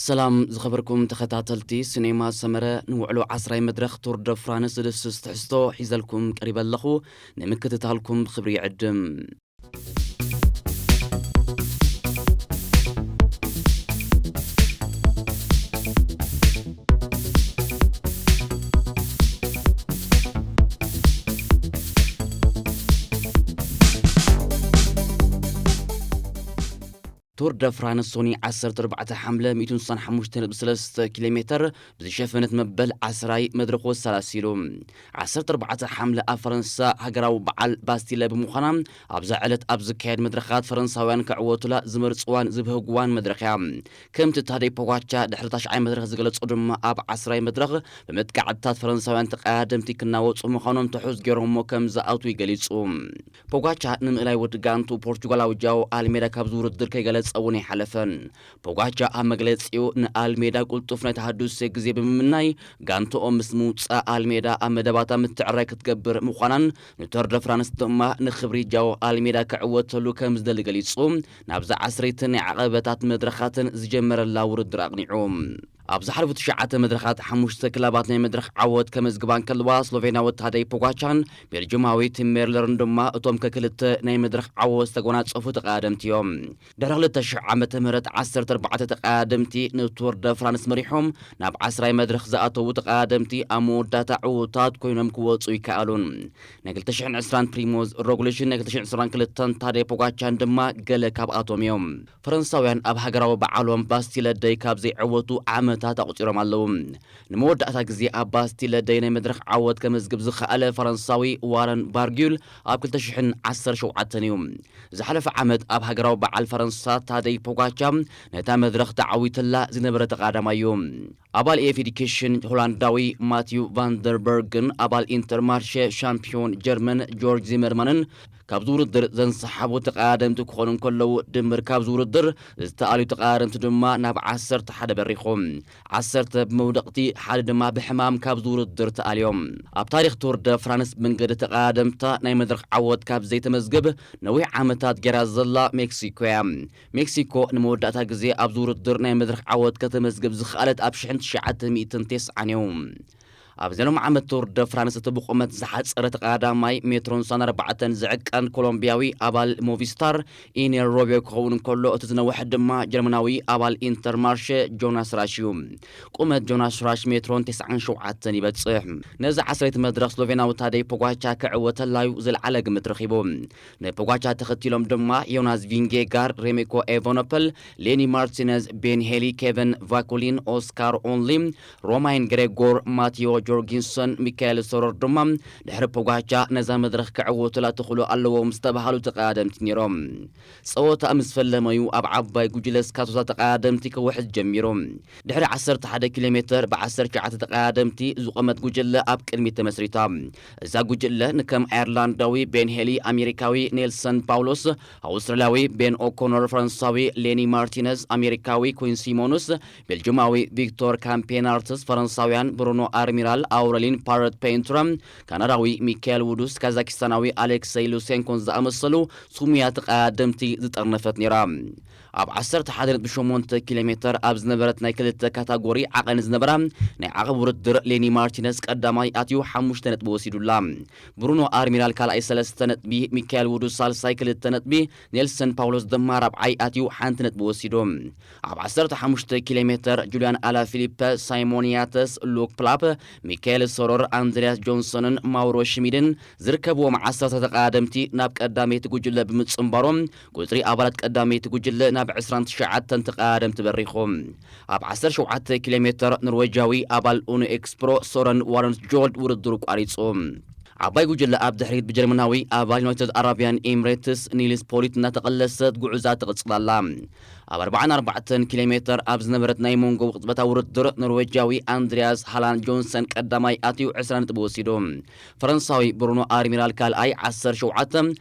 ሰላም ዝኸበርኩም ተኸታተልቲ ሲኔማ ሰመረ፣ ንውዕሎ ዓስራይ መድረኽ ቱር ደ ፍራንስ ዝድስስ ትሕዝቶ ሒዘልኩም ቀሪበ ኣለኹ። ንምክትታልኩም ብኽብሪ ይዕድም። ቱር ደ ፍራንስ ሶኒ ዓሰርተ ኣርባዕተ ሓምለ ሚእትን ስሳን ሓሙሽተ ነጥቢ ሰለስተ ኪሎ ሜተር ብዝሸፈነት መበል ዓስራይ መድረኹ ኣሰላሲሉ። ዓሰርተ ኣርባዕተ ሓምለ ኣብ ፈረንሳ ሃገራዊ በዓል ባስቲለ ብምዃና፣ ኣብዛ ዕለት ኣብ ዝካየድ መድረኻት ፈረንሳውያን ክዕወቱላ ዝመርጽዋን ዝብህግዋን መድረኽ እያ። ከምቲ ታደይ ፖጋቻ ድሕሪ ታሽዓይ መድረኽ ዝገለጾ ድማ፣ ኣብ ዓስራይ መድረኽ ብመጥቃዕትታት ፈረንሳውያን ተቐዳደምቲ ክናወጹ ምዃኖም ትሑዝ ገይሮሞ ከም ዝኣትዉ ገሊጹ። ፖጋቻ ንምእላይ ወዲ ጋንቱ ፖርቹጋላዊ ጃኦ ኣልሜዳ ካብዚ ውድድር ከይገለጸ እውን ኣይሓለፈን። ፖጋቻ ኣብ መግለጺኡ ንኣልሜዳ ቅልጡፍ ናይ ተሃድሶ ግዜ ብምምናይ፣ ጋንትኦም ምስ ምውጻእ ኣልሜዳ ኣብ መደባታ ምትዕራይ ክትገብር ምዃናን ንቶር ደ ፍራንስ ድማ ንኽብሪ ጃኦ ኣልሜዳ ክዕወተሉ ከም ዝደሊ ገሊጹ፣ ናብዛ ዓስረይቲ ናይ ዓቐበታት መድረኻትን ዝጀመረላ ውድድር ኣቕኒዑ። ኣብ ዝሓለፉ ትሽዓተ መድረኻት ሓሙሽተ ክለባት ናይ መድረኽ ዓወት ከመዝግባ እንከለዋ፣ ስሎቬንያዊ ታደይ ፖጋቻን ቤልጅማዊ ቲም ሜርለርን ድማ እቶም ከክልተ ናይ መድረኽ ዓወት ዝተጎናጸፉ ተቐዳደምቲ እዮም። ድሕሪ ክልተ ሽሕ ዓመተ ምህረት ዓሰርተ ኣርባዕተ ተቐዳደምቲ ንቱር ደ ፍራንስ መሪሖም ናብ ዓስራይ መድረኽ ዝኣተዉ ተቐዳደምቲ ኣብ መወዳእታ ዕዉታት ኮይኖም ክወጹ ይከኣሉን። ናይ ክልተ ሽሕን ዕስራን ፕሪሞዝ ሮግሊሽን ናይ ክልተ ሽሕን ዕስራን ክልተን ታደይ ፖጋቻን ድማ ገለ ካብኣቶም እዮም። ፈረንሳውያን ኣብ ሃገራዊ በዓሎም ባስቲለ ደይ ካብ ዘይዕወቱ ዓመታት ኣቑጺሮም ኣለዉ። ንመወዳእታ ግዜ ኣብ ባስቲለ ደይ ናይ መድረኽ ዓወት ከመዝግብ ዝኸኣለ ፈረንሳዊ ዋረን ባርጊል ኣብ ክልተ ሽሕን ዓሰርተ ሸውዓተን እዩ። ዝሓለፈ ዓመት ኣብ ሃገራዊ በዓል ፈረንሳ ታደይ ፖጋቻ ነታ መድረኽ ተዓዊትላ ዝነበረ ተቐዳዳማይ እዩ። ኣባል ኤፍ ኤዲኬሽን ሆላንዳዊ ማቲዩ ቫንደርበርግን ኣባል ኢንተርማርሼ ሻምፒዮን ጀርመን ጆርጅ ዚመርማንን ካብዚ ውድድር ዘንሰሓቡ ተቐዳደምቲ ክኾኑ እንከለዉ፣ ድምር ካብዚ ውድድር ዝተኣልዩ ተቐዳደምቲ ድማ ናብ ዓሰርተ ሓደ በሪኹ። ዓሰርተ ብመውደቕቲ፣ ሓደ ድማ ብሕማም ካብዚ ውድድር ተኣልዮም። ኣብ ታሪኽ ቱር ደ ፍራንስ መንገዲ ተቐዳደምታ ናይ መድረኽ ዓወት ካብ ዘይተመዝግብ ነዊሕ ዓመታት ገይራ ዘላ ሜክሲኮ እያ። ሜክሲኮ ንመወዳእታ ግዜ ኣብዚ ውድድር ናይ መድረኽ ዓወት ከተመዝግብ ዝኸኣለት ኣብ ሽሕን ትሽዓተ ሚእትን ተስዓን እዩ። ኣብዚ ሎም ዓመት ቱር ደ ፍራንስ እቲ ብቑመት ዝሓጸረ ተቐዳዳማይ ሜትሮን ስሳን ኣርባዕተን ዝዕቀን ኮሎምቢያዊ ኣባል ሞቪስታር ኢኔል ሮቢዮ ክኸውን እንከሎ፣ እቲ ዝነውሐ ድማ ጀርመናዊ ኣባል ኢንተርማርሼ ጆናስ ራሽ እዩ። ቁመት ጆናስ ራሽ ሜትሮን ተስዓን ሸውዓተን ይበጽሕ። ነዚ ዓስረይቲ መድረኽ ስሎቬናዊ ታደይ ፖጋቻ ክዕወተላዩ ዝለዓለ ግምት ረኺቡ። ንፖጋቻ ተኸቲሎም ድማ ዮናስ ቪንጌጋር፣ ሬሜኮ ኤቨኖፐል፣ ሌኒ ማርቲነዝ፣ ቤን ሄሊ፣ ኬቨን ቫኩሊን፣ ኦስካር ኦንሊ፣ ሮማይን ግሬጎር፣ ማቲዮ ጆርጊንሰን፣ ሚካኤል ሶሮር ድማ ድሕሪ ፖጋቻ ነዛ መድረኽ ክዕወቱላ ትኽእሎ ኣለዎም ዝተባሃሉ ተቐዳደምቲ ነይሮም። ጸወታ ምስ ፈለመዩ ኣብ ዓባይ ጉጅለ ስካቶታ ተቐዳደምቲ ክውሕዝ ጀሚሩ። ድሕሪ ዓሰርተ ሓደ ኪሎ ሜተር ብ ዓሰርተ ትሽዓተ ተቐዳደምቲ ዝቖመት ጉጅለ ኣብ ቅድሚት ተመስሪታ። እዛ ጉጅለ ንከም ኣየርላንዳዊ ቤን ሄሊ፣ ኣሜሪካዊ ኔልሰን ፓውሎስ፣ ኣውስትራልያዊ ቤን ኦኮኖር፣ ፈረንሳዊ ሌኒ ማርቲነዝ፣ ኣሜሪካዊ ኩን ሲሞኑስ፣ ቤልጅማዊ ቪክቶር ካምፔናርትስ፣ ፈረንሳውያን ብሩኖ ኣርሚራል፣ ኣውረሊን ፓረት ፔንቱራ፣ ካናዳዊ ሚካኤል ውዱስ፣ ካዛኪስታናዊ ኣሌክሰይ ሉሴንኮን ዝኣመሰሉ ስሙያ ተቐዳደምቲ ዝጠርነፈት ነይራ። ኣብ ዓሰርተ ሓደ ነጥቢ ሸሞንተ ኪሎ ሜተር ኣብ ዝነበረት ናይ ክልተ ካታጎሪ ዓቐን ዝነበራ ናይ ዓቐብ ውድድር፣ ሌኒ ማርቲነዝ ቀዳማይ ኣትዩ ሓሙሽተ ነጥቢ ወሲዱላ። ብሩኖ ኣርሚራል ካልኣይ ሰለስተ ነጥቢ፣ ሚካኤል ውዱስ ሳልሳይ ክልተ ነጥቢ፣ ኔልሰን ፓውሎስ ድማ ራብዓይ ኣትዩ ሓንቲ ነጥቢ ወሲዱ። ኣብ ዓሰርተ ሓሙሽተ ኪሎ ሜተር ጁልያን ኣላ ፊሊፐ፣ ሳይሞን ያተስ፣ ሉክ ፕላፕ፣ ሚካኤል ሶሮር፣ ኣንድሪያስ ጆንሰንን ማውሮ ሽሚድን ዝርከብዎም ዓሰርተ ተቐዳደምቲ ናብ ቀዳመይቲ ጉጅለ ብምጽንባሮም፣ ቁጽሪ ኣባላት ቀዳመይቲ ጉጅለ ናብ ዕስራን ትሽዓተን ተቐዳደምቲ በሪኹ። ኣብ ዓሰርተ ሸውዓተ ኪሎ ሜተር ኖርዌጃዊ ኣባል ኡኖ ኤክስፕሮ ሶረን ዋረንስጆልድ ውድድሩ ቋሪጹ። ዓባይ ጉጅለ ኣብ ድሕሪት ብጀርመናዊ ኣባል ዩናይትድ ኣረቢያን ኤምሬትስ ኒልስ ፖሊት እናተቐለሰት ጉዕዛ ትቕጽል ኣላ። ኣብ ኣርባዓን ኣርባዕተን ኪሎ ሜተር ኣብ ዝነበረት ናይ መንጎ ቅጽበታዊ ውድድር፣ ኖርዌጃዊ ኣንድሪያስ ሃላን ጆንሰን ቀዳማይ ኣትዩ ዕስራ ነጥቢ ወሲዱ። ፈረንሳዊ ብሩኖ ኣርሚራል ካልኣይ ዓሰርተ ሸውዓተ፣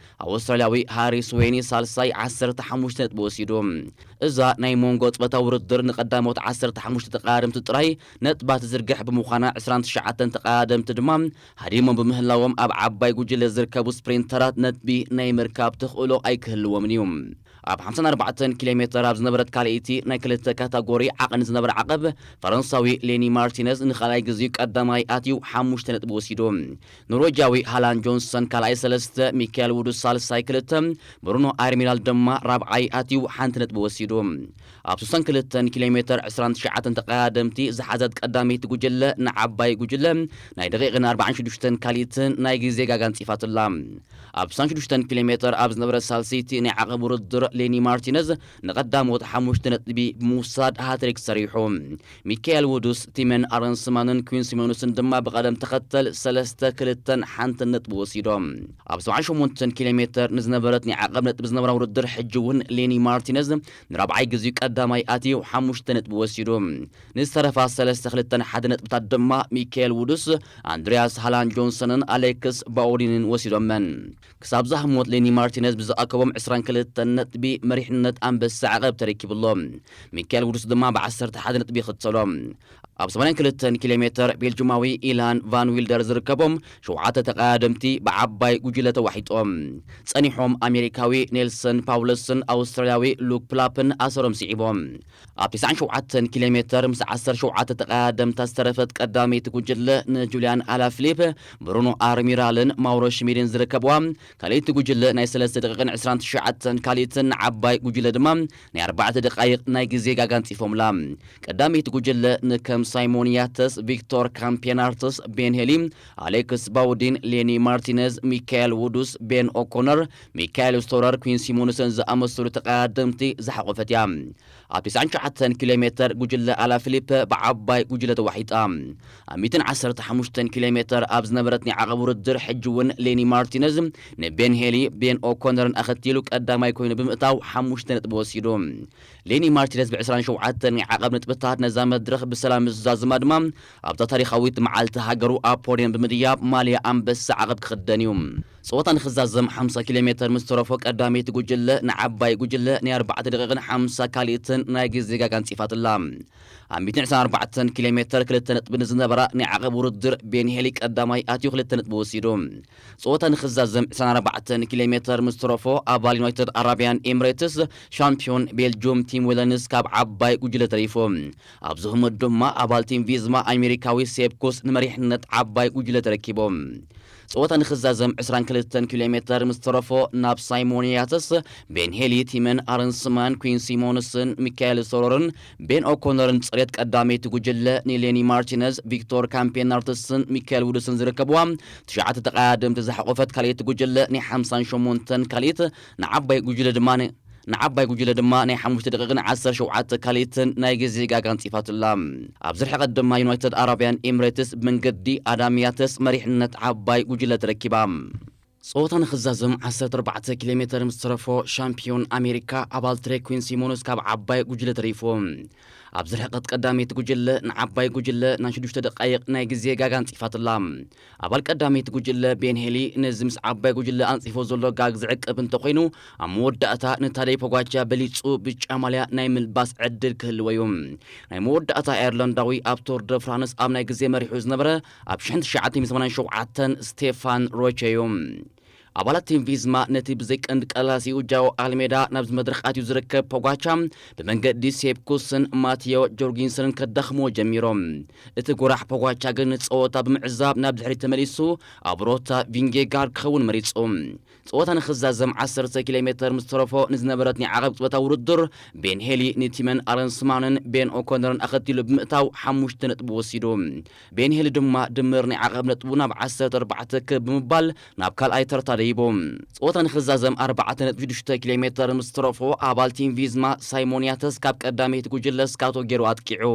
ኣውስትራልያዊ ሃሪስ ዌኒ ሳልሳይ ዓሰርተ ሓሙሽተ ነጥቢ ወሲዱ። እዛ ናይ መንጎ ቅጽበታዊ ውድድር ንቀዳሞት ዓሰርተ ሓሙሽተ ተቐዳደምቲ ጥራይ ነጥባ ትዝርግሕ ብምዃና፣ ዕስራን ትሽዓተን ተቐዳደምቲ ድማ ሃዲሞም ብምህላዎም፣ ኣብ ዓባይ ጉጅለ ዝርከቡ ስፕሪንተራት ነጥቢ ናይ ምርካብ ተኽእሎ ኣይክህልዎምን እዩ። ኣብ ሓምሳን ኣርባዕተን ኪሎ ሜተር ኣብ ዝነበረት ካልኣይቲ ናይ ክልተ ካታጎሪ ዓቐን ዝነበረ ዓቐብ፣ ፈረንሳዊ ሌኒ ማርቲነዝ ንኻልኣይ ግዜኡ ቀዳማይ ኣትዩ ሓሙሽተ ነጥቢ ወሲዱ። ኖርዌጃዊ ሃላን ጆንሰን ካልኣይ ሰለስተ፣ ሚካኤል ውዱስ ሳልሳይ ክልተ፣ ብሩኖ ኣርሚናል ድማ ራብዓይ ኣትዩ ሓንቲ ነጥቢ ወሲዱ። ኣብ ስሳን ክልተን ኪሎ ሜተር ዕስራን ትሽዓተን ተቐዳደምቲ ዝሓዘት ቀዳመይቲ ጉጅለ ንዓባይ ጉጅለ ናይ ደቂቕን ኣርባዓን ሽዱሽተን ካልኢትን ናይ ግዜ ጋጋ ኣንጺፋትላ። ኣብ ስሳን ሽዱሽተን ኪሎ ሜተር ኣብ ዝነበረ ሳልሰይቲ ናይ ዓቐብ ውድድር ሌኒ ማርቲነዝ ንቐዳሞት ሓሙሽተ ነጥቢ ብምውሳድ ሃትሪክ ሰሪሑ። ሚካኤል ውዱስ፣ ቲመን ኣረንስማንን ኩዊን ሲሞንስን ድማ ብቐደም ተኸተል ሰለስተ፣ ክልተን ሓንተን ነጥቢ ወሲዶም። ኣብ ሰብዓን ሸሞንተን ኪሎ ሜተር ንዝነበረት ናይ ዓቐብ ነጥቢ ዝነበራ ውድድር ሕጂ እውን ሌኒ ማርቲነዝ ንራብዓይ ግዜኡ ቀዳማይ ኣትዩ ሓሙሽተ ነጥቢ ወሲዱ። ንዝተረፋ ሰለስተ፣ ክልተን ሓደ ነጥብታት ድማ ሚካኤል ውዱስ፣ ኣንድሪያስ ሃላን ጆንሰንን ኣሌክስ ባውዲንን ወሲዶመን። ክሳብ ዝሃሞት ሌኒ ማርቲነዝ ብዝኣከቦም ዕስራን ክልተን ነጥቢ መሪሕነት ኣንበሳ ዓቐብ ተረኪብሎ። ሚካኤል ውዱስ ድማ ብዓሰርተ ሓደ ነጥቢ ይኽተሎ። ኣብ ሰማንያን ክልተን ኪሎ ሜተር ቤልጅማዊ ኢላን ቫን ዊልደር ዝርከቦም ሸውዓተ ተቐዳደምቲ ብዓባይ ጉጅለ ተዋሒጦም። ጸኒሖም ኣሜሪካዊ ኔልሰን ፓውለስን ኣውስትራልያዊ ሉክ ፕላፕን ኣሰሮም ስዒቦም። ኣብ ተስዓን ሸውዓተን ኪሎ ሜተር ምስ ዓሰርተ ሸውዓተ ተቐዳደምታ ዝተረፈት ቀዳመይቲ ጉጅለ ንጁልያን ኣላፍሊፕ፣ ብሩኖ ኣርሚራልን ማውሮ ሽሚድን ዝርከብዋ ካልኣይቲ ጉጅለ ናይ ሰለስተ ደቂቕን ዕስራን ትሽዓተን ካልኢትን ንዓባይ ጉጅለ ድማ ናይ ኣርባዕተ ደቃይቕ ናይ ግዜ ጋጋ ኣንጺፎምላ። ቀዳመይቲ ጉጅለ ንከም ሳይሞን ያተስ፣ ቪክቶር ካምፔናርትስ፣ ቤን ሄሊ፣ ኣሌክስ ባውዲን፣ ሌኒ ማርቲነዝ፣ ሚካኤል ውዱስ፣ ቤን ኦኮነር፣ ሚካኤል ስቶረር፣ ኩዊን ሲሞንስን ዝኣመሰሉ ተቐዳደምቲ ዝሓቖፈት እያ። ኣብ ተስዓን ትሽዓተን ኪሎ ሜተር ጉጅለ ኣላፍሊፕ ብዓባይ ጉጅለ ተዋሒጣ። ኣብ ሚእትን ዓሰርተ ሓሙሽተን ኪሎ ሜተር ኣብ ዝነበረት ናይ ዓቐብ ውድድር ሕጂ እውን ሌኒ ማርቲነዝ ንቤን ሄሊ፣ ቤን ኦኮነርን ኣኸቲሉ ቀዳማይ ኮይኑ ብምእታው ሓሙሽተ ነጥቢ ወሲዱ። ሌኒ ማርቲነዝ ብዕስራን ሸውዓተን ናይ ዓቐብ ነጥብታት ነዛ መድረኽ ብሰላም ምስ ዛዝማ ድማ ኣብዛ ታሪኻዊት መዓልቲ ሃገሩ ኣብ ፖድየም ብምድያብ ማልያ ኣንበሳ ዓቐብ ክኽደን እዩ። ጸወታ ንኽዛዘም ሓምሳ ኪሎ ሜተር ምስ ተረፎ ቀዳመይቲ ጉጅለ ንዓባይ ጉጅለ ናይ ኣርባዕተ ደቂቕን ሓምሳ ካልኢትን ናይ ግዜ ጋጋ ኣንጺፋትላ። ኣብ ሚእትን ዕስራን ኣርባዕተን ኪሎ ሜተር ክልተ ነጥቢ ንዝነበራ ናይ ዓቐብ ውድድር ቤን ሄሊ ቀዳማይ ኣትዩ ክልተ ነጥቢ ወሲዱ። ጸወታ ንኽዛዘም ዕስራን ኣርባዕተን ኪሎ ሜተር ምስ ተረፎ ኣባል ዩናይትድ ኣረቢያን ኤምሬትስ ሻምፒዮን ቤልጁም ቲም ዊለንስ ካብ ዓባይ ጉጅለ ተሪፉ። ኣብዚ ህሞት ድማ ኣባል ቲም ቪዝማ ኣሜሪካዊ ሴፕ ኩስ ንመሪሕነት ዓባይ ጉጅለ ተረኪቡ። ጸወታ ንኽዛዘም ዕስራን ክልተን ኪሎ ሜተር ምስ ተረፎ ናብ ሳይሞን ያተስ፣ ቤን ሄሊ፣ ቲመን ኣረንስማን፣ ኩዊን ሲሞንስን ሚካኤል ሶሮርን ቤን ኦኮነርን ጽሬት ቀዳመይቲ ጉጅለ ንሌኒ ማርቲነዝ፣ ቪክቶር ካምፔናርትስን ሚካኤል ውዱስን ዝርከብዋ ትሽዓተ ተቐዳደምቲ ዝሓቖፈት ካልኣይቲ ጉጅለ ናይ ሓምሳን ሸሞንተን ካልኢት ንዓባይ ጉጅለ ድማ ን- ንዓባይ ጉጅለ ድማ ናይ ሓሙሽተ ደቂቕን ዓሰርተ ሸውዓተ ካልኢትን ናይ ግዜ ጋጋ ኣንጺፋትላ። ኣብ ዝርሕቐት ድማ ዩናይትድ ኣረቢያን ኤምሬትስ ብመንገዲ ኣዳም ያተስ መሪሕነት ዓባይ ጉጅለ ተረኪባ። ጸወታ ንኽዛዘም ዓሰርተ ኣርባዕተ ኪሎ ሜተር ምስ ተረፎ ሻምፒዮን ኣሜሪካ ኣባል ትሬ ኩዊን ሲሞንስ ካብ ዓባይ ጉጅለ ተሪፉ። ኣብ ዝርሕቐት ቀዳመይቲ ጉጅለ ንዓባይ ጉጅለ ናይ ሽዱሽተ ደቃይቕ ናይ ግዜ ጋጋ ኣንጺፋትላ። ኣባል ቀዳመይቲ ጉጅለ ቤን ሄሊ ነዚ ምስ ዓባይ ጉጅለ ኣንጺፎ ዘሎ ጋግ ዝዕቅብ እንተኾይኑ፣ ኣብ መወዳእታ ንታደይ ፖጋቻ በሊጹ ብጫ ማልያ ናይ ምልባስ ዕድል ክህልዎ እዩ። ናይ መወዳእታ ኣየርላንዳዊ ኣብ ቶር ደ ፍራንስ ኣብ ናይ ግዜ መሪሑ ዝነበረ ኣብ ሽሕን ትሽዓተ ሚእትን ሰማንያን ሸውዓተን ስቴፋን ሮቸ እዩ። ኣባላት ቲም ቪዝማ ነቲ ብዘይ ቀንዲ ቀላሲኡ ጃኦ ኣልሜዳ ናብዚ መድረኽ ኣትዩ ዝርከብ ፖጋቻ ብመንገዲ ሴፕ ኩስን ማቲዮ ጆርጊንሰንን ከዳኽምዎ ጀሚሮም። እቲ ጎራሕ ፖጋቻ ግን ጸወታ ብምዕዛብ ናብ ድሕሪት ተመሊሱ ኣብ ሮታ ቪንጌጋርድ ክኸውን መሪጹ። ጸወታ ንኽዛዘም ዓሰርተ ኪሎ ሜተር ምስ ተረፎ ንዝነበረት ናይ ዓቐብ ቅጽበታዊ ውድድር ቤን ሄሊ ንቲመን ኣረንስማንን ቤን ኦኮነርን ኣኸቲሉ ብምእታው ሓሙሽተ ነጥቢ ወሲዱ። ቤን ሄሊ ድማ ድምር ናይ ዓቐብ ነጥቡ ናብ ዓሰርተ ኣርባዕተ ክብ ብምባል ናብ ካልኣይ ተርታ ደይቡ። ጸወታ ንኽዛዘም ኣርባዕተ ነጥቢ ሽዱሽተ ኪሎ ሜተር ምስ ተረፎ ኣባል ቲም ቪዝማ ሳይሞን ያተስ ካብ ቀዳመይቲ ጉጅለ ስካቶ ገይሩ ኣጥቂዑ።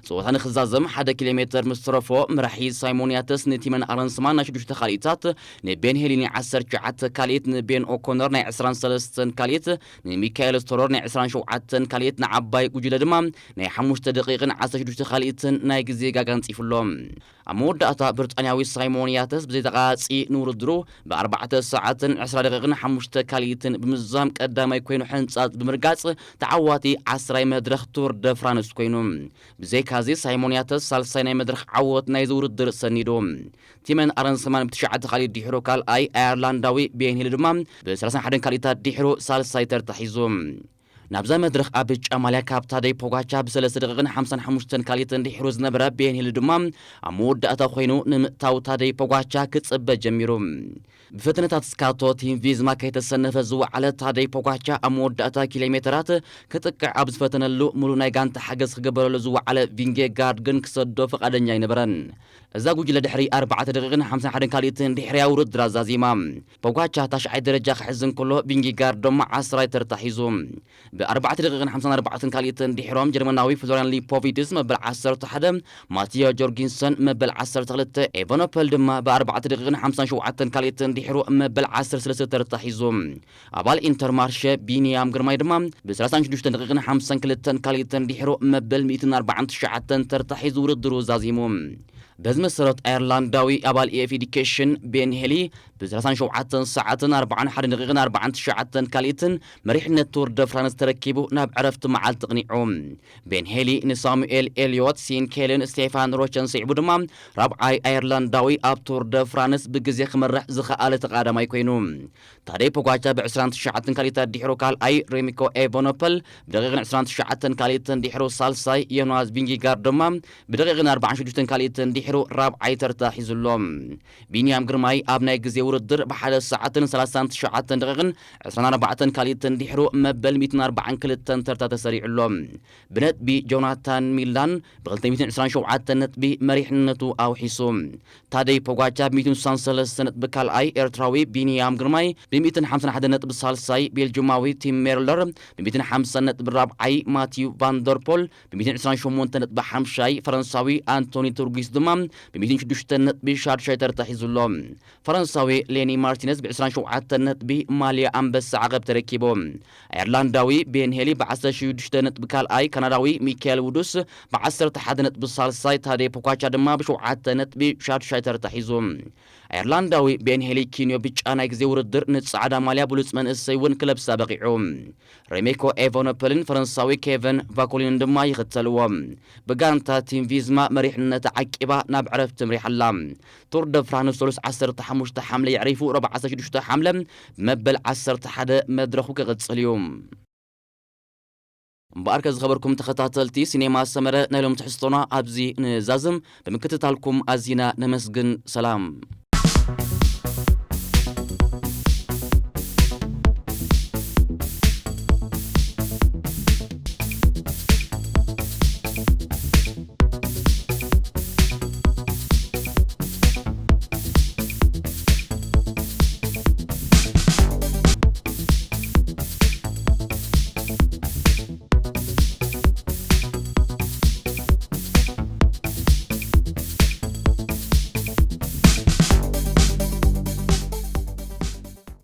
ጸወታ ንኽዛዘም ሓደ ኪሎ ሜተር ምስ ተረፎ መራሒ ሳይሞን ያተስ ንቲመን ኣረንስማን ናይ ሽዱሽተ ካልኢታት፣ ንቤን ሄሊ ናይ ዓሰርተ ትሽዓተ ካልኢት፣ ንቤን ኦኮነር ናይ ዕስራን ሰለስተን ካልኢት፣ ንሚካኤል ስቶረር ናይ ዕስራን ሸውዓተን ካልኢት፣ ንዓባይ ጉጅለ ድማ ናይ ሓሙሽተ ደቂቕን ዓሰርተ ሽዱሽተ ካልኢትን ናይ ግዜ ጋጋ ኣንጺፉ ኣሎ። ኣብ መወዳእታ ብሪጣንያዊ ሳይሞን ያተስ ብዘይ ተቓጺ ንውድድሩ ብኣርባዕተ ሰዓትን ዕስራ ደቂቕን ሓሙሽተ ካልኢትን ብምዝዛም ቀዳማይ ኮይኑ ሕንጻጽ ብምርጋጽ ተዓዋቲ ዓስራይ መድረኽ ቱር ደ ፍራንስ ኮይኑ። ብዘይካዚ ሳይሞን ያተስ ሳልሳይ ናይ መድረኽ ዓወት ናይዚ ውድድር ሰኒዱ። ቲመን ኣረንሰማን ብትሽዓተ ካልኢት ድሒሩ ካልኣይ፣ ኣየርላንዳዊ ቤን ሂል ድማ ብ ሰላሳን ሓደን ካልኢታት ድሒሩ ሳልሳይ ተርታ ሒዙ። ናብዛ መድረኽ ኣብ ብጫ ማልያ ካብ ታደይ ፖጋቻ ብሰለስተ ደቂቕን ሓምሳን ሓሙሽተን ካልኢትን ድሒሩ ዝነበረ ቤን ሂል ድማ ኣብ መወዳእታ ኮይኑ ንምእታው ታደይ ፖጋቻ ክጽበ ጀሚሩ። ብፈተነታት ስካቶ ቲም ቪዝማ ከይተሰነፈ ዝወዓለ ታደይ ፖጋቻ ኣብ መወዳእታ ኪሎ ሜተራት ክጥቅዕ ኣብ ዝፈተነሉ፣ ሙሉ ናይ ጋንታ ሓገዝ ክገበረሉ ዝወዓለ ቪንጌጋርድ ግን ክሰዶ ፈቓደኛ ኣይነበረን። እዛ ጉጅለ ድሕሪ ኣርባዕተ ደቂቕን ሓምሳን ሓደን ካልኢትን ድሕርያ ውድድር ኣዛዚማ። ፖጋቻ ታሽዓይ ደረጃ ክሕዝ እንከሎ፣ ቪንጌጋርድ ድማ ዓስራይ ተርታ ሒዙ። ብኣርባዕተ ደቂቕን ሓምሳን ኣርባዕተን ካልኢትን ድሒሮም ጀርመናዊ ፍሎሪያን ሊፖቪትስ መበል ዓሰርተ ሓደ፣ ማቲዮ ጆርጊንሰን መበል ዓሰርተ ክልተ፣ ኤቨኖፐል ድማ ብኣርባዕተ ደቂቕን ሓምሳን ሸውዓተን ካልኢትን ድሒሩ መበል ዓሰርተ ሰለስተ ተርታ ሒዙ። ኣባል ኢንተርማርሸ ቢንያም ግርማይ ድማ ብሰላሳን ሽዱሽተን ደቂቕን ሓምሳን ክልተን ካልኢትን ድሒሩ መበል ሚእትን ኣርባዓን ትሽዓተን ተርታ ሒዙ ውድድሩ ዛዚሙ። በዚ መሰረት ኣየርላንዳዊ ኣባል ኤፍ ኤዲኬሽን ቤን ሄሊ ብ ሰላሳን ሸውዓተን ሰዓትን ኣርባዓን ሓደን ደቂቕን ኣርባዓን ትሽዓተን ካልኢትን መሪሕነት ቱር ደ ፍራንስ ተረኪቡ ናብ ዕረፍቲ መዓልቲ ቅኒዑ። ቤን ሄሊ ንሳሙኤል ኤልዮት፣ ሲን ኬልን ስቴፋን ሮቸን ስዒቡ ድማ ራብዓይ ኣየርላንዳዊ ኣብ ቱር ደ ፍራንስ ብግዜ ክመርሕ ዝኸኣለ ተቓዳማይ ኮይኑ። ታደይ ፖጋቻ ብ ዕስራን ትሽዓተን ካልኢታት ድሒሩ ካልኣይ፣ ሬሚኮ ኤቨኖፐል ብደቂቕን ዕስራን ትሽዓተን ካልኢትን ድሒሩ ሳልሳይ፣ ዮናስ ቪንጊጋርድ ድማ ብደቂቕን ኣርባዓን ሽዱሽተን ካልኢትን ድሒሩ ራብዓይ ተርታ ሒዙ ኣሎ። ቢንያም ግርማይ ኣብ ናይ ግዜ ውድድር ብሓደ ሰዓትን ሰላሳን ትሽዓተን ደቂቕን ዕስራን ኣርባዕተን ካልኢትን ድሒሩ መበል ሚእትን ኣርባዓን ክልተን ተርታ ተሰሪዑ ኣሎ። ብነጥቢ ጆናታን ሚላን ብ ክልተ ሚእትን ዕስራን ሸውዓተን ነጥቢ መሪሕነቱ ኣውሒሱ። ታደይ ፖጋቻ ብ ሚእትን ስሳን ሰለስተ ነጥቢ ካልኣይ፣ ኤርትራዊ ቢንያም ግርማይ ብ ሚእትን ሓምሳን ሓደን ነጥቢ ሳልሳይ፣ ቤልጁማዊ ቲም ሜርለር ብ ሚእትን ሓምሳን ነጥቢ ራብዓይ፣ ማቲዩ ቫንደርፖል ብ ሚእትን ዕስራን ሸሞንተን ነጥቢ ሓምሻይ፣ ፈረንሳዊ ኣንቶኒ ቱርጊስ ድማ ብ ሚእትን ሽዱሽተን ነጥቢ ሻድሻይ ተርታ ሒዙ ኣሎ። ፈረንሳዊ ሌኒ ማርቲነዝ ብ ዕስራን ሸውዓተን ነጥቢ ማልያ ኣንበሳ ዓቐብ ተረኪቡ። ኣየርላንዳዊ ቤን ሄሊ ብ ዓሰርተ ሽዱሽተ ነጥቢ ካልኣይ፣ ካናዳዊ ሚካኤል ውዱስ ብ ዓሰርተ ሓደ ነጥቢ ሳልሳይ፣ ታዴ ፖኳቻ ድማ ብ ሸውዓተ ነጥቢ ሻድሻይ ተርታ ሒዙ። ኣየርላንዳዊ ቤን ሄሊ ኪንዮ ብጫ ናይ ግዜ ውድድር ንጻዕዳ ማልያ ብሉጽ መንእሰይ እውን ክለብሳ በቒዑ። ሬሜኮ ኤቨኖፐልን ፈረንሳዊ ኬቨን ቫኮሊንን ድማ ይኽተልዎ። ብጋንታ ቲም ቪዝማ መሪሕነታ ዓቂባ ናብ ዕረፍቲ ኣምሪሓ ኣላ። ቱር ደ ፍራንስ ሰሉስ ዓሰርተ ሓሙሽተ ሓምለ የዕሪፉ፣ ረቡዕ ዓሰርተ ሽዱሽተ ሓምለ ብመበል ዓሰርተ ሓደ መድረኹ ክቕጽል እዩ። እምበኣርከ ዝኸበርኩም ተኸታተልቲ ሲኔማ ሰመረ፣ ናይ ሎም ትሕዝቶና ኣብዚ ንዛዝም። ብምክትታልኩም ኣዚና ነመስግን። ሰላም።